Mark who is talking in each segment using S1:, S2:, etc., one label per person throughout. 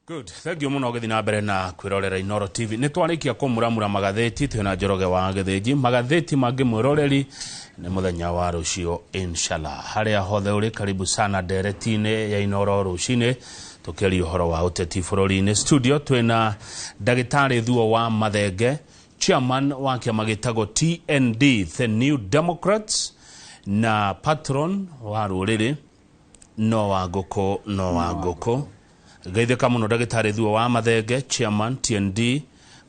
S1: Good. Thank you muno gũthiĩ na mbere na kwĩrorera Inooro TV. Nĩ twarĩkia kũmuramura magathĩti twĩna Njoroge wa Gĩthĩnji. Magathĩti mangĩ mwĩroreri nĩ mũthenya wa rũciũ inshallah. Harĩa hothe ũrĩ, karibu sana ndereti-inĩ ya Inooro rũcinĩ tũkĩaria ũhoro wa ũteti bũrũri-inĩ. Studio twĩna ndagĩtarĩ Thuo wa Mathenge, chairman wa kĩama gĩtagwo TND, The New Democrats, na patron wa rũrĩrĩ no wa ngũkũ no wa ngũkũ. Geithĩka mũno ndagĩtarĩ Thuo wa Mathenge, chairman TND,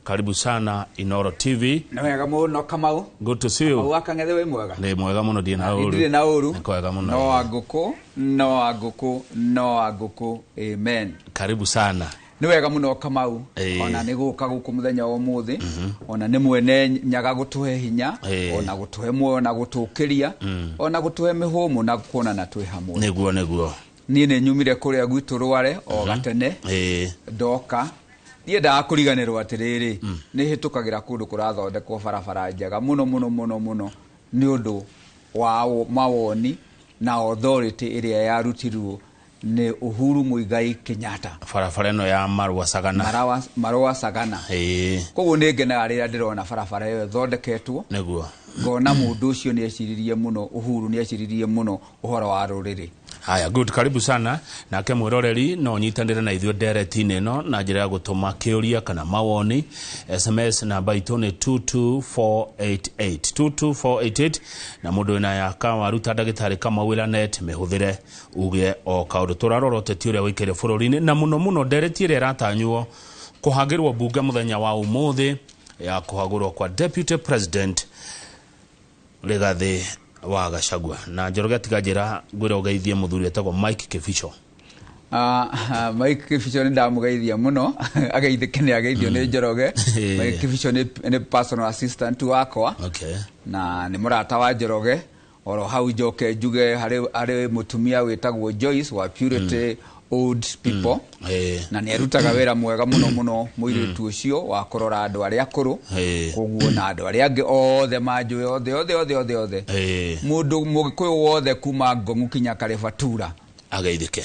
S1: karibu sana Inooro TV.
S2: Nĩ wega mũno, Kamau.
S1: Good to see you.
S2: Kamau wa Kang'ethe, wĩ mwega?
S1: Nĩ mwega mũno, ndirĩ na ũru.
S2: Ndirĩ na ũru.
S1: Nĩ kwega mũno.
S2: No wa ngũkũ, no wa ngũkũ, no wa ngũkũ, amen.
S1: Karibu sana.
S2: Nĩ wega mũno, Kamau. Ona nĩ gũka gũkũ mũthenya wa ũmũthĩ, ona nĩ mwene Nyaga gũtũhe hinya, ona gũtũhe muoyo na gũtũkĩria, ona gũtũhe mĩhũmũ na kuonana twĩ hamwe.
S1: Nĩguo, nĩguo.
S2: Niĩ nĩ nyumire kũrĩa gwitũ Rware o gatene. Ndoka ndiendaga kũriganĩrwo atĩrĩrĩ, nĩ hĩtũkagĩra kũndũ kũrathondekwo barabara njega mũno mũno mũno mũno nĩ ũndũ wa mawoni na authority ĩrĩa yarutirwo nĩ Uhuru Muigai Kenyatta.
S1: Barabara ĩno ya Marũa Sagana.
S2: Marũa Sagana. Koguo nĩ ngenaga rĩrĩa ndĩrona barabara ĩyo ĩthondeketwo, ngona mũndũ ũcio nĩ eciririe mũno, Uhuru nĩ eciririe mũno ũhoro wa rũrĩrĩ.
S1: Haya, good, karibu sana. Nake mwĩroreri no ũnyitanĩre na ithuĩ ndereti-inĩ ĩno na njĩra ya gũtũma kĩũria kana mawoni. SMS namba itũ nĩ 22488, 22488, na mũndũ wĩna yaka waruta ndagĩtarĩ Kamau ĩra net mĩhũthĩre uge o kaũndũ. Tũrarora ũteti ũrĩa wĩikaire bũrũri-inĩ na mũno mũno ndereti ĩrĩa ĩratanywo kũhangĩrwo mbunge mũthenya wa ũmũthĩ ya kũhagũrwo kwa Deputy President Rigathĩ wa Gachagua. Na Njoroge, atiga njĩra ngwĩra ũgeithie mũthuri etagwo Mike Kibicho.
S2: Ah, Mike Kibicho nĩ ndamũgeithia mũno, ageithĩke nĩ ageithio nĩ Njoroge. Mike Kibicho nĩ personal assistant wakwa na nĩ mũrata wa Njoroge. Oro hau njoke njuge harĩ mũtumia wĩtagwo Joyce wa Purity Old People, na nĩ arutaga wĩra mwega mũno mũno mũirĩtu ũcio wa kũrora andũ arĩa akũrũ. Koguo na andũ arĩa angĩ othe manjũĩ othe othe othe othe othe, mũndũ mũgĩkũyũ wothe kuma Ngong'u kinya Karĩbatura.
S1: Ageithĩke.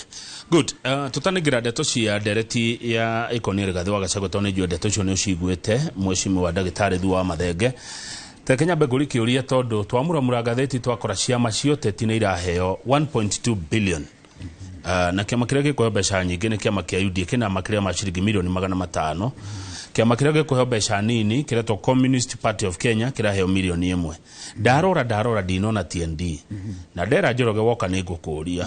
S1: Good. Tũtanĩngĩra ndeto cia ndereti ya ĩkoniĩ Rigathĩ wa Gachagua, tondũ nĩ njũĩ ndeto icio nĩ ũciguĩte, mheshimiwa ndagĩtarĩ Thuo wa Mathenge, reke nyambe ngũrie kĩũria, tondũ twamuramura ngathĩti twakora ciama cia ũteti nĩ iraheo 1.2 billion. Na kĩama kĩrĩa gĩkũheo mbeca nyingĩ nĩ kĩama kĩa UDA, kĩna makĩria ma ciringi milioni 500. Kĩama kĩrĩa gĩkũheo mbeca nini kĩretwo Communist Party of Kenya, kĩraheo milioni 1. Ndarora ndarora ndinona TND, na ndera Njoroge woka nĩ ngũkũria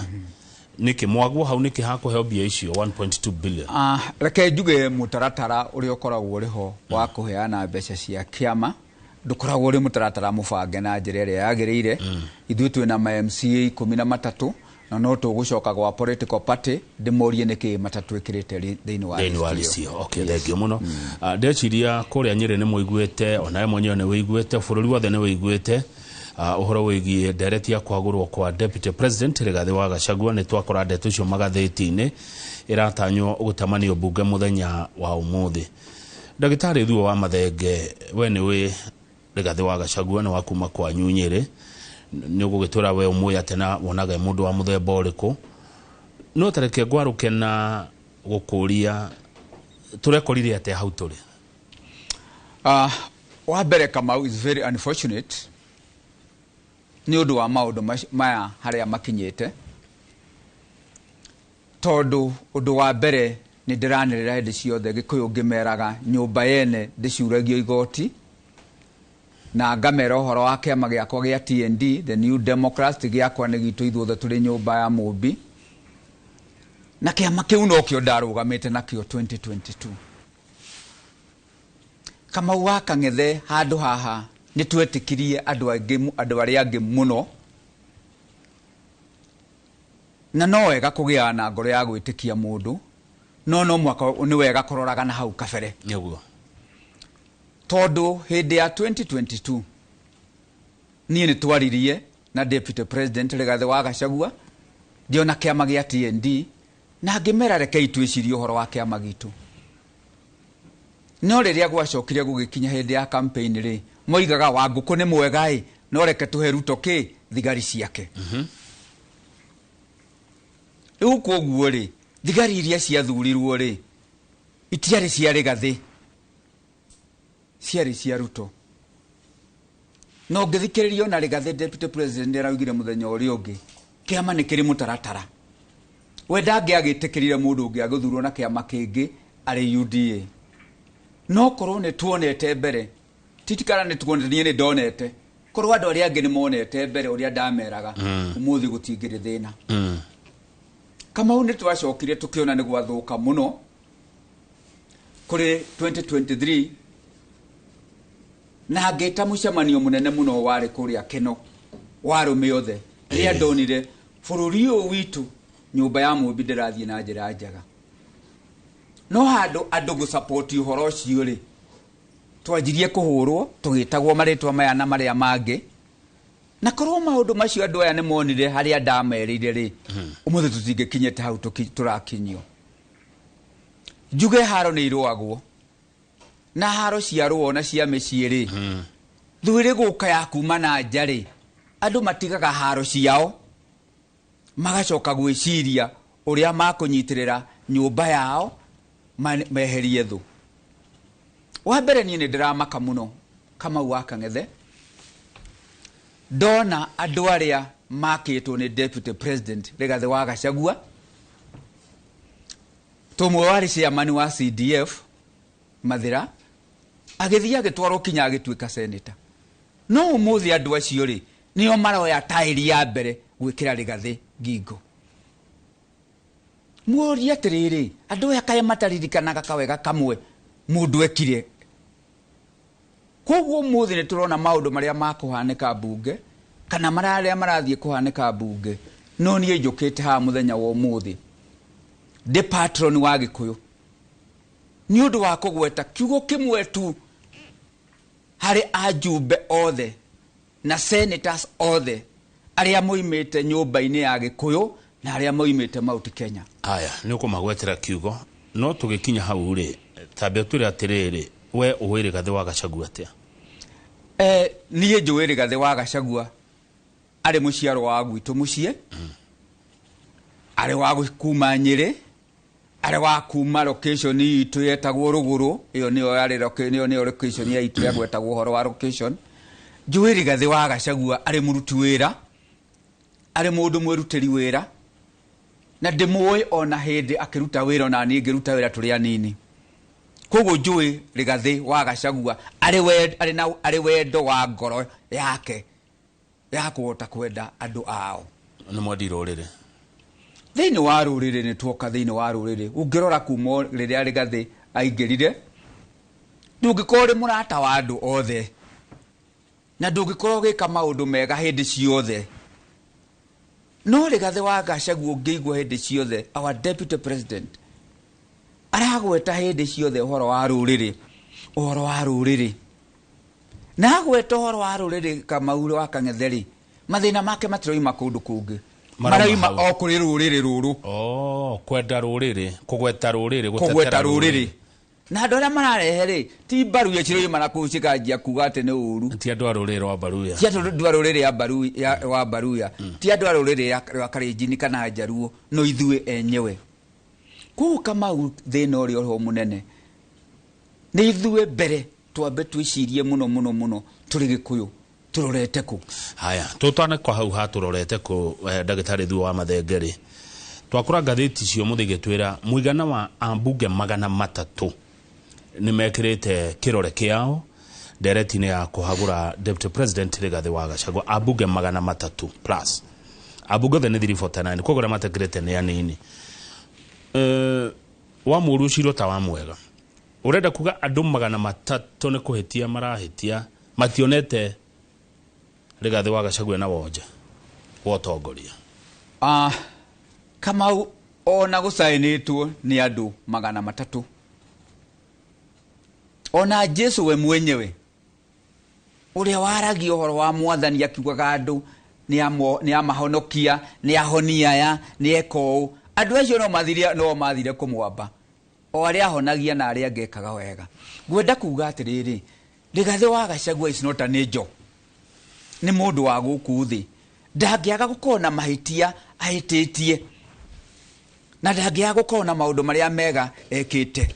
S1: nĩkĩ mwagwo hau, nĩkĩ hakũheo mbia icio 1.2 billion?
S2: Ah, reke njuge mũtaratara ũrĩa ũkoragwo ũrĩ ho wa kũheana mbeca cia kĩama ndũkoragwo ũrĩ mũtaratara mũbange na njĩra ĩrĩa yagĩrĩire. Ithuĩ twĩna ma MCA 13 na no tũgũcoka gwa political party ndĩmorie nĩkĩ matatwĩkĩrĩte thĩinĩ wa
S1: thĩinĩ wa
S2: list ĩyo.
S1: List ĩyo. Okay, thank you mũno. Ah, ndeciria kũrĩa Nyĩrĩ nĩ mũiguĩte, onawe mwenyewe nĩ wĩiguĩte, bũrũri wothe nĩ wĩiguĩte, ũhoro wĩgiĩ ndereti ya kwagũrwo kwa Deputy President Rigathĩ wa Gachagua. Nĩ twakora ndeto icio magathĩti-inĩ, ĩratanywo gũtamanio mbunge mũthenya wa ũmũthĩ. Ndagĩtarĩ Thuo wa Mathenge, we nĩ wĩ Rigathĩ wa Gachagua, nĩ wa kuma kwanyu Nyĩrĩ, nĩ ũgũgĩtwĩra we ũmũĩ atĩa na wonaga e mũndũ wa mũthemba ũrĩkũ? No tareke ngwarũke na gũkũria, tũrekorire atĩa hau tũrĩ?
S2: Ah, wa mbere, Kamau, is very unfortunate nĩ ũndũ wa maũndũ maya harĩa makinyĩte, tondũ ũndũ wa mbere nĩ ndĩranĩrĩra hĩndĩ ciothe Gĩkũyũ ngĩmeraga nyũmba yene ndĩcuragio igoti, na ngamera ũhoro wa kĩama gĩakwa gĩa TND, The New Democrats, ti gĩakwa, nĩ gitũ ithuothe tũrĩ nyũmba ya Mũmbi, na kĩama kĩu nokĩo ndarũgamĩte nakĩo 2022. Kamau wa Kang'ethe, handũ haha nĩ twetĩkirie andũ angĩ, andũ arĩa angĩ mũno, na no wega kũgĩa na ngoro ya gwĩtĩkia mũndũ, no mwaka nĩ wega kũroraga na hau kabere, tondũ hĩndĩ ya 2022 niĩ nĩ twaririe na Deputy President Rigathĩ wa Gachagua ndĩona kĩama gĩa TND, na ngĩmera rekei twĩcirie ũhoro wa kĩama gitũ. No rĩrĩa gwacokire gũgĩkinya hĩndĩ ya campaign rĩ, moigaga wa ngũkũ nĩ mwega ĩ, no reke tũhe Ruto kĩ thigari ciake. Rĩu koguo rĩ, thigari iria ciathurirwo rĩ, Itiarĩ cia Rigathĩ, ciarĩ cia Ruto. No ngĩthikĩrĩria ona Rigathĩ deputy president nĩ araugire mũthenya ũrĩa ũngĩ, kĩama nĩ kĩrĩ mũtaratara. We ndangĩagĩtĩkĩrire mũndũ ũngĩ agĩthurwo na kĩama kĩngĩ arĩ UDA. No korwo nĩ tuonete mbere, titikana nĩ tuonete, niĩ nĩ ndonete. Korwo andũ arĩa angĩ nĩ monete mbere ũrĩa ndameraga, ũmũthĩ gũtingĩrĩ thĩna. Kamau nĩ twacokire tũkĩona nĩ gwathũka mũno kũrĩ 2023, na ngĩta mũcemanio mũnene mũno warĩ kũrĩa Keno wa arũme othe, rĩrĩa ndonire bũrũri ũyũ witũ nyũmba ya mũmbi ndĩrathiĩ na njĩra njega. No handũ andũ gũsapoti ũhoro ũcio rĩ, twanjirie kũhũrwo tũgĩtagwo marĩtwa maya na marĩa mangĩ, na korwo maũndũ macio andũ aya nĩ monire harĩa ndamerĩire rĩ, ũmũthĩ tũtingĩkinyĩte hau tũrakinyio. Njuge haro nĩ irũagwo, na haro ciarũo na cia mĩciĩ rĩ, thuĩrĩ gũka ya kuma na nja rĩ, andũ matigaga haro ciao magacoka gwĩciria ũrĩa makũnyitĩrĩra nyũmba yao meherie thũ. Wa mbere niĩ nĩ ndĩramaka mũno Kamau wa Kang'ethe, ndona andũ arĩa makĩtwo nĩ deputy president Rigathĩ wa Gachagua, tũmwe warĩ chairman wa CDF Mathira, agĩthiĩ agĩtwarwo kinya agĩtuĩka senator. No ũmũthĩ andũ acio rĩ, nĩo maroya taĩri ya mbere gwĩkĩra Rigathĩ ngingo. Mũrie atĩrĩrĩ, andũ aya kaĩ mataririkanaga kawega kamwe mũndũ ekire. Koguo ũmũthĩ nĩ tũrona maũndũ marĩa makũhanĩka mbunge, kana marĩa marathiĩ kũhanĩka mbunge. No niĩ njũkĩte haha mũthenya wa ũmũthĩ ndĩ patron wa Gĩkũyũ nĩ ũndũ wa kũgweta kiugo kĩmwe tu harĩ ajumbe othe na senators othe arĩa moimĩte nyũmba-inĩ ya Gĩkũyũ na arĩa moimĩte Mount Kenya.
S1: Aya, nĩ ũkũmagwetera kiugo, no tũgĩkinya hau rĩ, tambe ũtwĩre atĩrĩrĩ, we ũĩ Rigathĩ wa Gachagua atĩa?
S2: Niĩ njũĩ Rigathĩ wa Gachagua arĩ mũciaro wa gwitũ mũciĩ, arĩ wa kuma Nyĩrĩ, arĩ wa kuma location itũ yetagwo Rũgũrũ, ĩyo nĩyo yarĩ nĩyo nĩyo location ya itũ ya gwetagwo ũhoro wa location. Njũĩ Rigathĩ wa Gachagua arĩ mũruti wĩra, arĩ mũndũ mwĩrutĩri wĩra, na ndĩmũĩ ona hĩndĩ akĩruta wĩra, ona niĩ ngĩruta wĩra tũrĩ anini. Koguo njũĩ Rigathĩ wa Gachagua arĩ wendo wa ngoro yake ya kũhota kwenda andũ ao.
S1: Nĩ mwendi rũrĩrĩ.
S2: Thĩinĩ wa rũrĩrĩ nĩ tuoka thĩinĩ wa rũrĩrĩ, ũngĩrora kuma rĩrĩa Rigathĩ aingĩrire, ndũngĩkorwo ũrĩ mũrata wa andũ othe, na ndũngĩkorwo ũgĩka maũndũ mega hĩndĩ ciothe. No Rigathĩ wa Gachagua ũngĩigua hĩndĩ ciothe our deputy president aragweta hĩndĩ ciothe ũhoro wa rũrĩrĩ, ũhoro wa rũrĩrĩ. Na agweta ũhoro wa rũrĩrĩ Kamau wa Kang'ethe rĩ, mathĩna make matiroima kũndũ kũngĩ, maraima o kũrĩ rũrĩrĩ rũrũ.
S1: Oh, kwenda rũrĩrĩ, kũgweta rũrĩrĩ,
S2: kũgweta rũrĩrĩ. Na andũ arĩa mararehe rĩ, ti Mbaruya ciroima na kũu cikanjia kuga atĩ nĩ ũru.
S1: Ti andũ a rũrĩrĩ rwa Mbaruya.
S2: Ti andũ a rũrĩrĩ rwa Mbaruya. Ti andũ a rũrĩrĩ rwa Kalenjin kana Njaruo, no ithuĩ enyewe. Koguo Kamau thĩna ũrĩa ũrĩ ho mũnene nĩ ithuĩ mbere twambe twĩcirie mũno mũno mũno tũrĩ Gĩkũyũ tũrorete kũ.
S1: Haya, tũtane kwa hau ha tũrorete kũ, ndagĩtarĩ Thuo wa Mathenge rĩ, twakora ngathĩti cio mũthĩ igĩtwĩra mũigana wa ambunge 300 nĩ mekĩrĩte kĩrore kĩao ndereti-inĩ ya kũhagũra deputy president Rigathĩ wa Gachagua, ambunge 300 plus. Ambunge othe nĩ 349, koguo arĩa matekĩrĩte nĩ anini. Wa mũũru ũcirwo ta wa mwega. Ũrenda kuga andũ 300 nĩ kũhĩtia marahĩtia, mationete Rigathĩ wa Gachagua na wonje wa ũtongoria.
S2: Kamau ona gũcainĩtwo nĩ andũ 300. Ona Jesu we mwenyewe ũrĩa waragia ũhoro wa mwathani akiugaga andũ nĩ amahonokia, nĩ ahonia aya, nĩ eka ũũ. Andũ acio no mathire kũmwamba, o arĩa ahonagia na arĩa angĩ ekaga wega. Ngwenda kuga atĩrĩrĩ, Rigathĩ wa Gachagua is not an angel. Nĩ mũndũ wa gũkũ thĩ, ndangĩaga gũkorwo na mahĩtia ahĩtĩtie, na ndangĩaga gũkorwo na maũndũ marĩa mega ekĩte.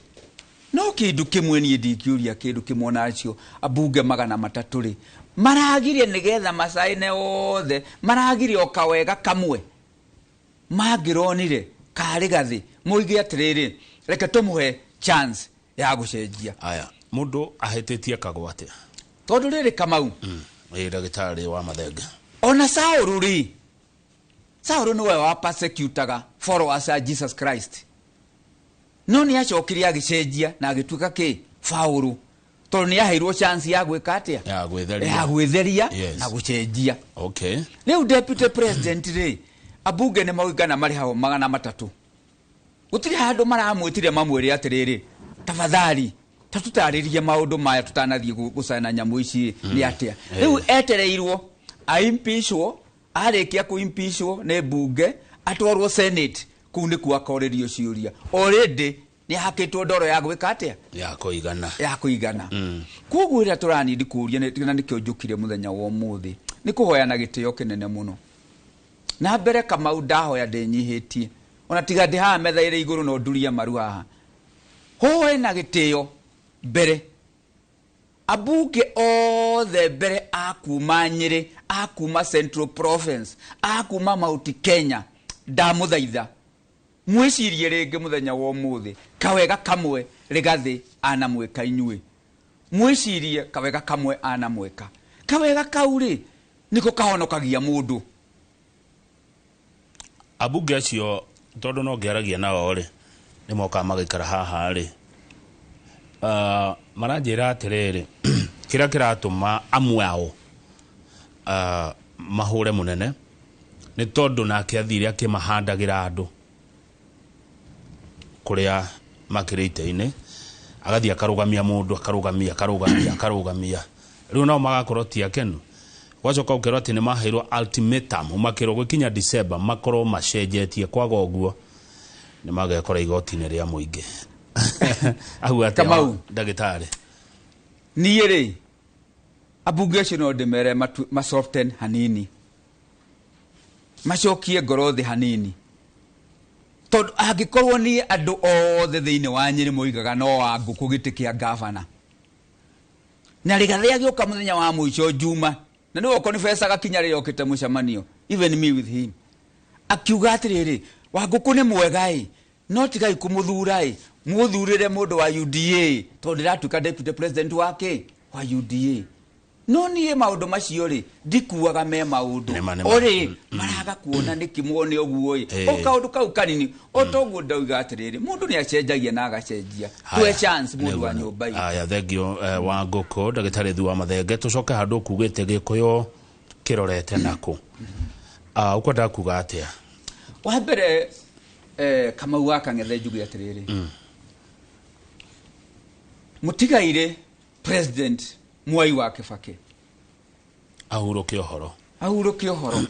S2: Kĩndũ kĩmwe niĩ ndingĩũria kĩndũ kĩmwe nacio ambunge 300 rĩ maragirie nĩgetha macaine othe maragirie o kawega kamwe mangĩronire karĩ gathĩ moige atĩrĩrĩ reke tũmũhe chance ya gũcenjia.
S1: Aya mũndũ ahĩtĩtie kagwa atĩa?
S2: Tondũ rĩrĩ Kamau
S1: ĩ ndagĩtarĩ wa Mathenge
S2: ona Saũlũ rĩ, Saũlũ nĩwe wa persecutaga followers a Jesus Christ, no nĩ acokire agĩcenjia na agĩtuĩka kĩ Paũlũ tondũ nĩ aheirwo chance ya gwĩka atĩa?
S1: Ya gwĩtheria.
S2: Ya gwĩtheria
S1: Yes.
S2: na gũcenjia.
S1: Okay.
S2: Rĩu deputy president rĩ, ambunge nĩ maugana marĩ hao 300, gũtirĩ handũ maramwĩtire mamwĩre atĩrĩrĩ tafadhali tatutarĩrie maũndũ maya tũtanathiĩ gũcaina nyamũ ici nĩ atĩa. Rĩu etereirwo aimpishwo, arĩkia kũimpishwo nĩ mbunge atwarwo senate, kũu nĩkuo akorĩrio ciũria. Already nĩ ahakĩtwo ndoro ya gwĩka atĩa?
S1: Ya kũigana.
S2: Ya kũigana. Koguo ĩrĩa tũranindi kũũria na nĩkĩo njũkire mũthenya wa ũmũthĩ nĩ kũhoya na gĩtĩo kĩnene mũno. Na mbere Kamau ndahoya ndĩnyihĩtie, ona tiga ndĩ haha metha ĩrĩ igũrũ no ndurie maru haha, hoe na gĩtĩo mbere ambunge othe mbere a kuma Nyĩrĩ, a kuma Central Province, a kuma Mount Kenya, ndamũthaitha mwĩcirie rĩngĩ mũthenya wa ũmũthĩ kawega kamwe Rigathĩ anamwĩka inyuĩ, mwĩcirie kawega kamwe anamwĩka. Kawega kau rĩ nĩko kahonokagia mũndũ.
S1: Ambunge acio tondũ no ngĩaragia nao rĩ nĩ mokaga magaikara haha rĩ, maranjĩra atĩrĩrĩ kĩrĩa kĩratũma amwe ao mahũre mũnene nĩ tondũ nake athire akĩmahandagĩra andũ kũrĩa makĩrĩ ite-inĩ, agathiĩ akarũgamia mũndũ, akarũgamia akarũgamia akarũgamia, rĩu nao magakorwo ti akenu. Gwacoka gũkerwo atĩ nĩ maheirwo ultimatum, makĩrwo gũkinya December makorwo macenjetie, kwaga ũguo nĩ magekora igoti-inĩ rĩa mũingĩ. Auga atĩa
S2: Kamau.
S1: ndagĩtarĩ?
S2: Niĩ rĩ ambunge acio no ndĩmere masoften hanini, macokie ngoro thĩ hanini, tondũ angĩkorwo niĩ andũ othe thĩinĩ wa Nyĩrĩ moigaga no wa ngũkũ gĩtĩ kĩa gavana, na Rigathĩ agĩũka mũthenya wa mũico Juma, na nĩwe ũkonibecaga kinya rĩrĩa okĩte mũcemanio, even me with him, akiuga atĩrĩrĩ Wangũkũ nĩ mwega ĩ, no tigai kũmũthura ĩ, mũthurĩre mũndũ wa UDA tondũ ndĩratuĩka deputy president wake wa UDA. No niĩ maũndũ macio rĩ ndikuaga me maũndũ
S1: Nĩma, nĩma.
S2: Orĩ maraga kuona nĩkĩ muone ũguo ĩ, o kaũndũ kau kanini o toguo ndauga atĩrĩrĩ mũndũ nĩ acenjagia na agacenjia, tuhe chance mũndũ wa nyũmba itũ.
S1: Haya, thengio wa ngũkũ ndagĩtarĩ Thu wa Mathenge. Tũcoke handũ ũkugĩte Gĩkũyũ kĩrorete nakũ, ũkwendaga kuga atĩa?
S2: Wa mbere Kamau wa Kang'ethe njuge atĩrĩrĩ mũtigaire president Mwai wa Kibaki
S1: ahurũke ũhoro,
S2: ahurũke ũhoro,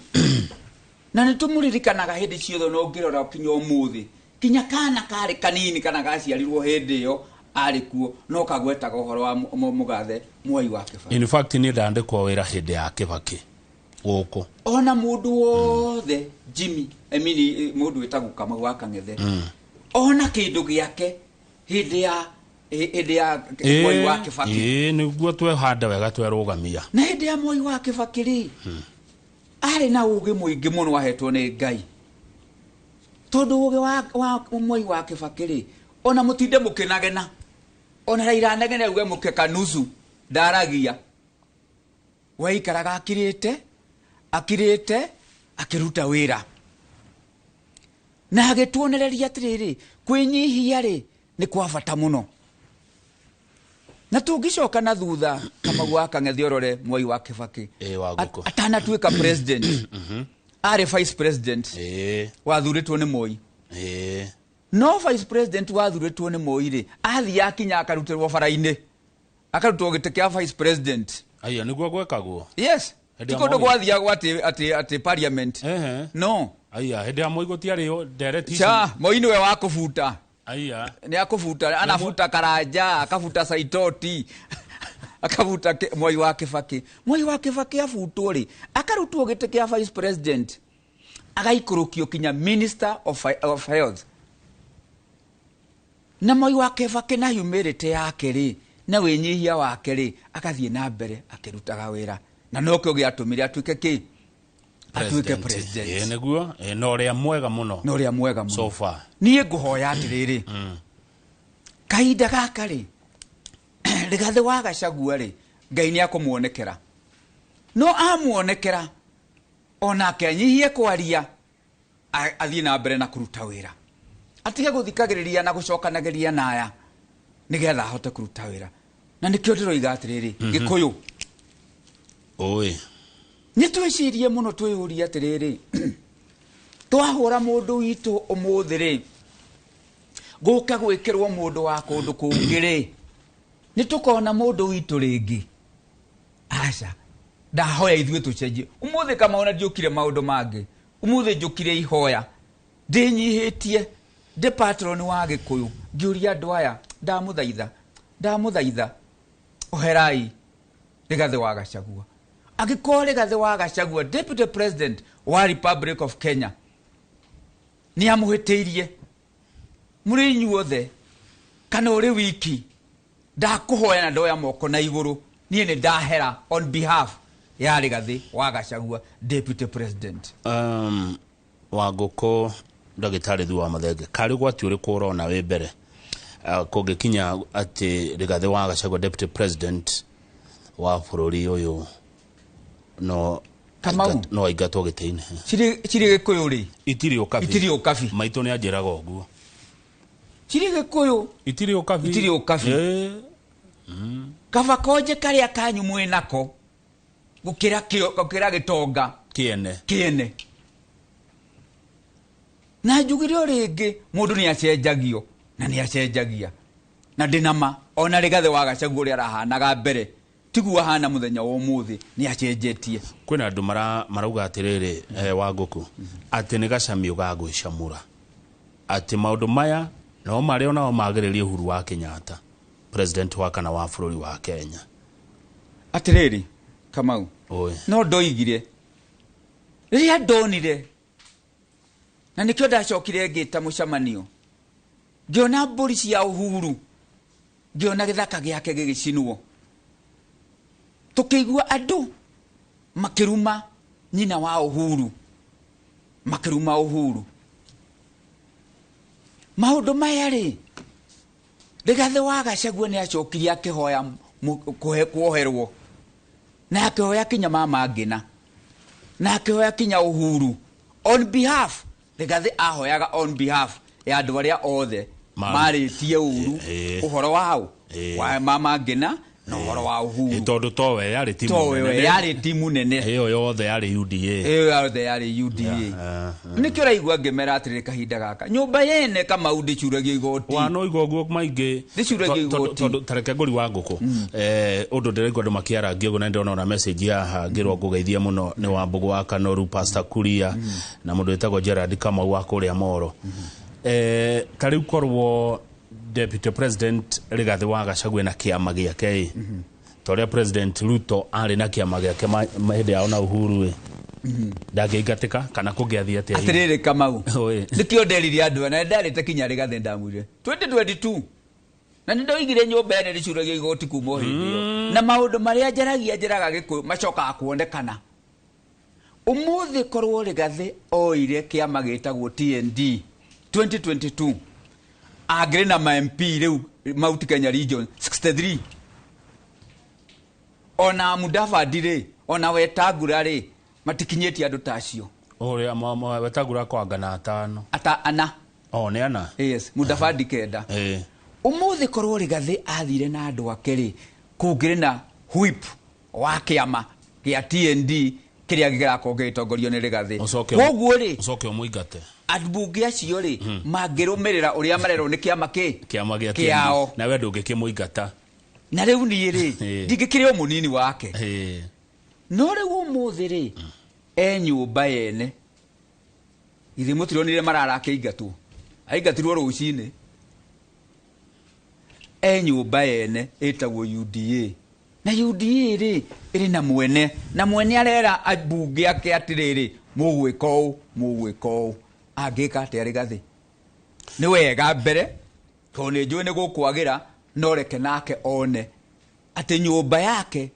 S2: na nĩ tũmũririkanaga hĩndĩ ciothe, no ũngĩrora kinya ũmũthĩ kinya kana karĩ kanini kana gaciarirwo hĩndĩ ĩyo arĩ kuo no kagwetaga ũhoro wa mũgathe Mwai wa Kibaki.
S1: In fact niĩ ndandĩkwo wĩra hĩndĩ ya Kibaki gũkũ.
S2: Ona mũndũ wothe Jimmy, I mean mũndũ wĩtagwo Kamau wa Kang'ethe, ona kĩndũ gĩake hĩndĩ ya hĩndĩ ya Mwai wa Kibaki.
S1: Ĩĩ nĩguo twehanda wega twerũgamia.
S2: Na hĩndĩ ya Mwai wa Kibaki rĩ arĩ na ũgĩ mũingĩ mũno ahetwo nĩ Ngai, tondũ ũgĩ wa Mwai wa Kibaki rĩ ona mũtinde mũkĩnagena, ona Raila anegene auge mũkeka nusu ndaragia, waikaraga akirĩte akirĩte akĩruta wĩra na agĩtuonereria atĩrĩrĩ kwĩnyihia rĩ nĩ kwa bata mũno. Na tũngĩcoka na thutha Kamau wa Kang'ethe ũrore Mwai wa Kibaki
S1: Ĩ, wa ngũkũ.
S2: atanatuĩka president arĩ vice president wathurĩtwo nĩ Moi. No vice president wathurĩtwo nĩ Moi rĩ athiĩ akinya akarutĩrwo bara-inĩ, akarutwo gĩtĩ kĩa vice president.
S1: Aya nĩguo gwekagwo.
S2: Yes.
S1: Hĩndĩ
S2: Ti
S1: ya
S2: kũndũ
S1: Moi.
S2: gwathiagwo atĩ parliament. No.
S1: Aya hĩndĩ ya Moi gũtiarĩ ndereti ici.
S2: Cha, Moi nĩwe wa kũbuta.
S1: Aya.
S2: Nĩ akũbuta, anabuta Karanja, akabuta Saitoti, akabuta Mwai wa Kibaki. Mwai wa Kibaki abutwo rĩ, akarutwo gĩtĩ kĩa vice president, agaikũrũkio kinya minister of health. Na Mwai wa Kĩbakĩ na humility yake rĩ, na wĩnyihia wake rĩ, agathiĩ na mbere akĩrutaga wĩra. Na nokĩo gĩatũmire atuĩke kĩ? Atuĩke president.
S1: Ĩĩ nĩguo. Ĩĩ, na ũrĩa mwega mũno.
S2: Na ũrĩa mwega mũno.
S1: So far.
S2: Niĩ ngũhoya atĩrĩrĩ, kahinda gaka rĩ, Rigathĩ wa Gachagua rĩ, Ngai nĩ akũmuonekera. No amuonekera, onake anyihie kwaria, athiĩ na mbere na kũruta wĩra. Atige gũthikagĩrĩria na gũcokanagĩria na aya, nĩgetha ahote kũruta wĩra. Na nĩkĩo ndĩroiga atĩrĩrĩ, Gĩkũyũ.
S1: Ũĩ.
S2: Nĩ twĩcirie mũno twĩyũrie atĩrĩrĩ, twahũra mũndũ witũ ũmũthĩ rĩ, gũke gwĩkĩrwo mũndũ wa kũndũ kũngĩ rĩ, nĩ tũkona mũndũ witũ rĩngĩ? Aca, ndahoya ithuĩ tũcenjie. Ũmũthĩ kama ona ndiũkire maũndũ mangĩ, ũmũthĩ njũkire ihoya, ndĩnyihĩtie, ndĩ patron wa Gĩkũyũ, ngĩũria andũ aya, ndamũthaitha, ndamũthaitha, oherai Rigathĩ wa Gachagua. Angĩkorwo Rigathĩ wa Gachagua, Deputy President wa Republic of Kenya, nĩ amũhĩtĩirie mũrĩ inyuothe kana ũrĩ wiki, ndakũhoya na ndoya moko na igũrũ, niĩ nĩ ndahera on behalf ya Rigathĩ wa Gachagua, Deputy President.
S1: Wangũkũ ndagĩtarĩ Thuo wa Mathenge, karĩ ũgwati ũrĩkũ ũrona wĩ mbere kũngĩkinya atĩ Rigathĩ wa Gachagua Deputy President wa bũrũri ũyũ no
S2: Kamau.
S1: No aingatwo gĩtĩ-inĩ?
S2: Cirĩ Gĩkũyũ rĩ?
S1: Itirĩ ũkabi.
S2: Itirĩ ũkabi.
S1: Maitũ nĩ anjĩraga ũguo.
S2: Cirĩ Gĩkũyũ.
S1: Itirĩ ũkabi.
S2: Itirĩ ũkabi. Kaba konje karĩa kanyu mwĩ nako gũkĩra kĩo, gũkĩra gĩtonga
S1: kĩene.
S2: Kĩene. Na njugire o rĩngĩ, mũndũ nĩ acenjagio na nĩ acenjagia. Na ndĩna ma ona Rigathĩ wa Gachagua ũrĩa arahanaga mbere tiguo ahana mũthenya wa ũmũthĩ, nĩ acenjetie.
S1: Kwĩna andũ marauga atĩrĩrĩ, Wangũkũ, atĩ nĩ gacamio ga gwĩcamũra, atĩ maũndũ maya no marĩa onao magĩrĩrie Uhuru wa Kenyatta, president wa kana wa bũrũri wa Kenya.
S2: Atĩrĩrĩ Kamau,
S1: Oi.
S2: No ndoigire rĩrĩa ndonire, na nĩkĩo ndacokire ngĩta mũcemanio, ngĩona mbũri cia Uhuru, ngĩona gĩthaka gĩake gĩgĩcinwo, tũkĩigua andũ makĩruma nyina wa Uhuru, makĩruma Uhuru. Maũndũ maya rĩ, Rigathĩ wa Gachagua nĩ acokirie akĩhoya kuoherwo, na akĩhoya kinya Mama Ngina, na akĩhoya kinya Uhuru on behalf. Rigathĩ ahoyaga on behalf ya andũ arĩa othe marĩtie ũru ũhoro wao wa Mama Ngina na ũhoro wa Uhuru.
S1: Tondũ towe yarĩ timu
S2: Towe
S1: nene.
S2: yarĩ timu nene.
S1: Ĩyo yothe yarĩ UDA.
S2: Ĩyo yothe yarĩ UDA. Nĩkĩo ũraigua ngĩmera atĩrĩrĩ, kahinda gaka nyũmba yene Kamau ndĩcuragia igoti.
S1: Wanoiga ũguo maingĩ.
S2: Ndĩcuragia igoti.
S1: Tondũ tareke ngũri wa ngũkũ. Ũndũ ndĩraigua andũ makĩarangia ũguo, na ndĩrona ona message haha ngĩrwo ngũgeithia mũno nĩ Wambũgũ wa Kanoru, Pastor Kuria, na mũndũ wĩtagwo Gerard Kamau wa kũrĩa Moro. Ta rĩu korwo Deputy President Rigathĩ wa Gachagua na kĩama gĩake ĩ, ta ũrĩa President Ruto arĩ na kĩama gĩake hĩndĩ yao na Uhuru ĩ, ndangĩingatĩka kana kũngĩathiĩ atĩa hihi?
S2: Atĩrĩrĩ Kamau,
S1: Oi.
S2: nĩkĩo nderire andũ aya, na ndarĩte kinya Rigathĩ ndamwĩrire 2022, na nĩ ndoigire nyũmba ĩno ndĩcuragia igoti kuma o hĩndĩ ĩyo, na maũndũ marĩa njaragia njĩraga Gĩkũyũ macokaga kuonekana. Ũmũthĩ korwo Rigathĩ oire kĩama gĩtagwo TND 2022, angĩrĩ na ma MP rĩu Mount Kenya Region 63, ona Mudavadi rĩ, ona Wetangula rĩ, matikinyĩtie andũ ta acio.
S1: Ũrĩa Wetangula kwanga na atano.
S2: Ata ana.
S1: Oh, nĩ ana?
S2: Yes, Mudavadi kenda. Ũmũthĩ korwo Rigathĩ athire na andũ ake rĩ, kũngĩrĩ na whip wa kĩama gĩa TND kĩrĩa gĩrakorwo gĩgĩtongorio nĩ Rigathĩ. Koguo rĩ,
S1: Ũcoke ũmũingate.
S2: Ambunge acio rĩ, mangĩrũmĩrĩra ũrĩa marerwo nĩ kĩama kĩ?
S1: Kĩama gĩa
S2: Kĩao.
S1: TND. Na we ndũngĩkĩmũingata.
S2: Na rĩu niĩ rĩ, ndingĩkĩrĩ o mũnini wake. No rĩu ũmũthĩ rĩ, e nyũmba yene. Githĩ mũtironire Marara akĩingatwo? Aingatirwo rũcinĩ. E nyũmba yene ĩtagwo UDA. Na UDA rĩ, ĩrĩ na mwene. Na mwene arera ambunge ake atĩrĩrĩ, mũgwĩka ũũ, mũgwĩka ũũ. Angĩka atĩa Rigathĩ? Nĩ wega mbere. Tondũ nĩ njũĩ nĩ gũkwagĩra, no reke nake one atĩ nyũmba yake,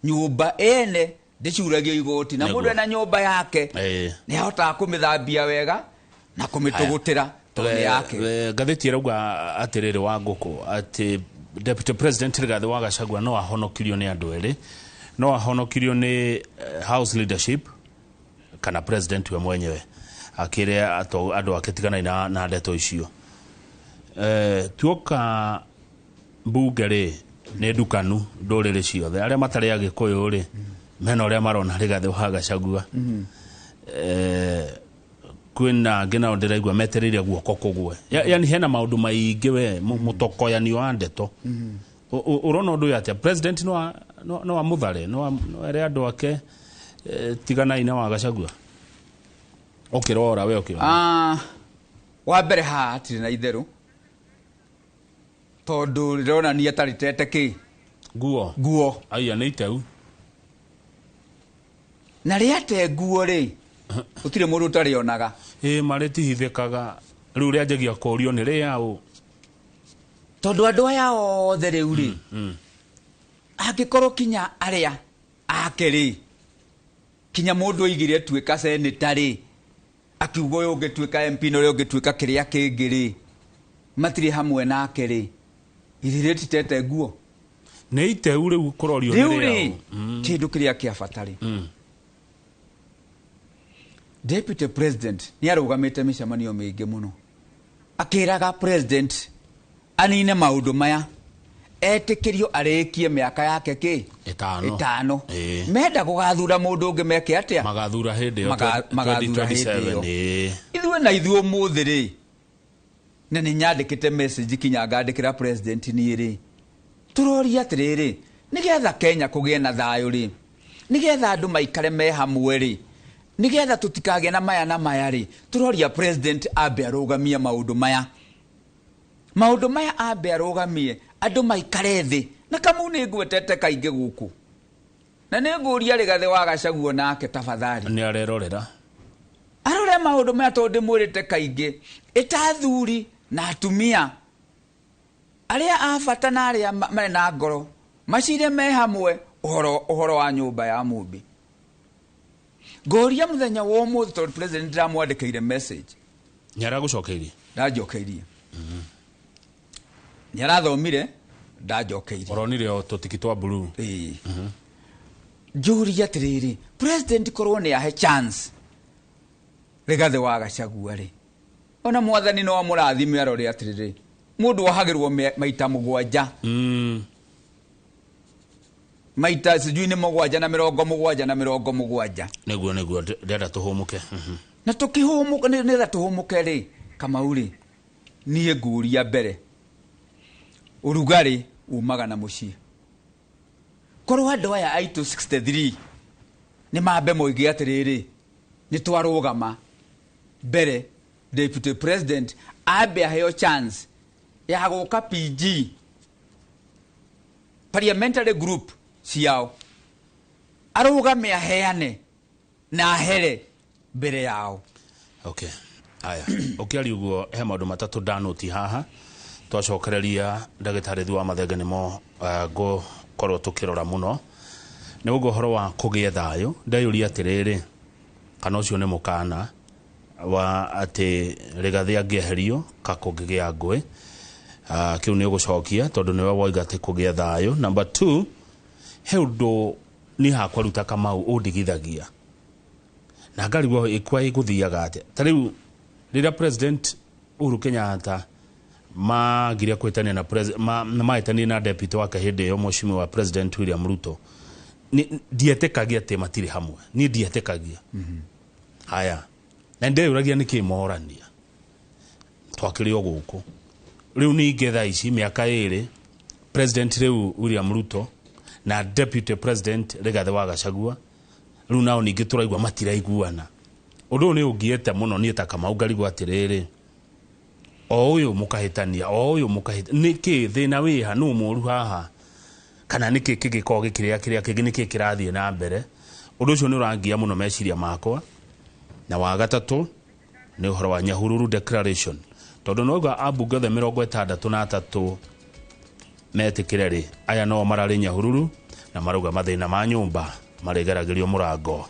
S2: nyũmba ene ndĩcuragio igoti, na
S1: Nĩguo.
S2: mũndũ ena nyũmba yake nĩ ahotaga kũmĩthambia wega na kũmĩtũgũtĩra tondũ nĩ yake.
S1: Ngathĩti ĩrauga atĩrĩrĩ wa ngũkũ atĩ Deputy President Rigathĩ wa Gachagua no ahonokirio nĩ andũ erĩ, no ahonokirio nĩ House leadership kana president we mwenyewe akĩre andũ ake tiganai na ndeto icio. Tuoka mbunge rĩ nĩ ndukanu ndũrĩrĩ ciothe, arĩa matarĩ agĩkũyũ rĩ mena ũrĩa marona Rigathĩ wa Gachagua. Kwĩna angĩ nao ndĩraigua metereire guoko kũgwe. Yani hena maũndũ maingĩ we mũtokoyanio wa ndeto. Ũrona ũndũ ũyũ atĩa? President no amũthare, no ere andũ ake tiganai na wa Gachagua. Ũkĩrora we ũkĩona.
S2: Wa mbere haha hatirĩ na itherũ tondũ rĩronania ta rĩtete kĩ
S1: nguo
S2: nguo.
S1: Aya nĩ iteu.
S2: Na rĩate nguo rĩ gũtirĩ mũndũ ũtarĩonaga.
S1: Ĩ marĩtihithĩkaga rĩu rĩanjagia kũũrio nĩ rĩaũ.
S2: Tondũ andũ aya othe rĩu rĩ angĩkorwo kinya arĩa ake rĩ kinya mũndũ oigire tuĩka senator rĩ akiuga ũyũ ũngĩtuĩka MP na ũrĩa ũngĩtuĩka kĩrĩa kĩngĩ rĩ matirĩ hamwe nake rĩ githĩ rĩtitete nguo.
S1: Nĩ iteu rĩu kũrorio nĩ
S2: rĩu rĩ
S1: rĩaũ.
S2: Kĩndũ kĩrĩa kĩa bata rĩ Deputy President nĩ arũgamĩte mĩcemanio mĩingĩ mũno akĩraga president anine maũndũ maya etĩkĩrio arĩkie mĩaka yake kĩ
S1: Ĩtano.
S2: Ĩtano.
S1: Ĩĩ.
S2: Menda gũgathura mũndũ ũngĩ meke atĩa?
S1: Magathura hĩndĩ ĩyo
S2: Magathura hĩndĩ ĩyo.
S1: 2027. Ĩĩ.
S2: Ithuĩ na ithuĩ ũmũthĩ rĩ na nĩ nyandĩkĩte message kinya ngandĩkĩra president niĩ rĩ tũroria atĩrĩrĩ nĩgetha Kenya kũgĩe na thayũ rĩ nĩgetha andũ maikare me hamwe rĩ nĩgetha tũtikagĩe na maya na maya rĩ tũroria president ambe arũgamie maũndũ maya, maũndũ maya ambe arũgamie andũ maikare thĩ na Kamau nĩ ngwetete kaingĩ gũkũ na nĩ ngũria Rigathĩ wa Gachagua nake tafadhali
S1: Nĩ arerorera
S2: arore maũndũ maya tondũ ndĩmwĩrĩte kaingĩ ĩta athuri na atumia arĩa a bata na arĩa marĩ na ngoro macire me hamwe ũhoro wa nyũmba ya Mũmbi. Ngũria mũthenya wa ũmũthĩ tondũ president ndĩramwandĩkĩire message.
S1: Nĩ aragũcokeirie?
S2: Ndanjokeirie. Nĩ arathomire ndanjokeirie.
S1: Ũronire o tũtiki twa blue.
S2: Ĩĩ. Njũrie atĩrĩrĩ president korwo nĩ ahe chance Rigathĩ wa Gachagua rĩ ona mwathani no amũrathime arore atĩrĩrĩ mũndũ ohagĩrwo maita 7. Maita sijui nĩ 7 na 70 na 70.
S1: Nĩguo ndĩrenda tũhũmũke.
S2: Na tũkĩhũmũka nĩgetha tũhũmũke rĩ Kamau rĩ niĩ ngũria mbere ũrugarĩ umaga na mũciĩ. Korwo andũ aya aitũ 63 nĩ mambe moige atĩrĩrĩ nĩ twarũgama mbere Deputy President ambe aheo chance ya gũka PG Parliamentary Group ciao arũgame aheane na ahere mbere yao.
S1: Okay. Aya, ũkĩaria ũguo he maũndũ matatũ ndanũti haha twacokereria ndagĩtarĩ Thuo wa Mathenge nĩmo ngũkorwo tũkĩrora mũno nĩ ũguo ũhoro wa kũgĩa thayũ. Ndeyũria atĩrĩrĩ kana ũcio nĩ mũkana wa atĩ Rigathĩ angĩeherio ka kũngĩgĩa ngũĩ. Kĩu nĩ ũgũcokia tondũ nĩwe woiga atĩ kũgĩa thayũ. Number 2 he ũndũ niĩ hakwa rĩu ta Kamau ũndigithagia na ngarigwo ĩkwa ĩgũthiaga atĩa. Ta rĩu rĩrĩa President Uhuru Kenyatta magire kwĩtania na mahĩtanie na deputy wake hĩndĩ ĩyo mheshimiwa President William Ruto, ndietĩkagia atĩ matirĩ hamwe, niĩ ndietĩkagia. Haya, na ndeyũragia nĩkĩ morania twakĩrĩ o gũkũ rĩu ningĩ thaa ici mĩaka 2 President rĩu William Ruto na Deputy President Rigathĩ wa Gachagua rĩu nao ningĩ tũraigua matiraiguana. Ũndũ ũyũ nĩ ũngiĩte mũno niĩ ta Kamau ngarigwo atĩrĩrĩ o ũyũ mũkahĩtania o ũyũ mũkahĩtania nĩkĩ thĩna wĩha nũ mũru haha kana nĩkĩ kĩngĩkorwo gĩkĩrĩa kĩrĩa kĩngĩ nĩkĩ kĩrathiĩ na mbere. Ũndũ ũcio nĩ ũrangia mũno meciria makwa. Na wa gatatũ nĩ ũhoro wa Nyahururu declaration. Tondu noiga ambunge othe 63 metĩkĩre rĩ, aya no mararĩ Nyahururu na marauga mathĩna ma nyũmba marĩgeragĩrio mũrango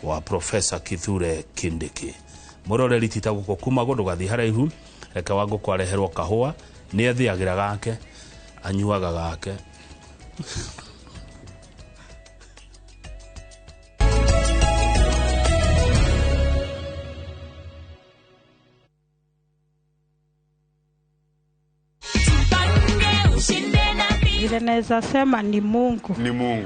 S1: wa Professor Kithure Kindiki. Mũroreri ti ta gũkũ kuma ndũgathiĩ haraihu, reke Wangũkũ areherwo kahũa, nĩ ethĩagĩra gake, anyuaga gake.
S3: Vile naweza sema ni Mungu.
S4: Ni Mungu.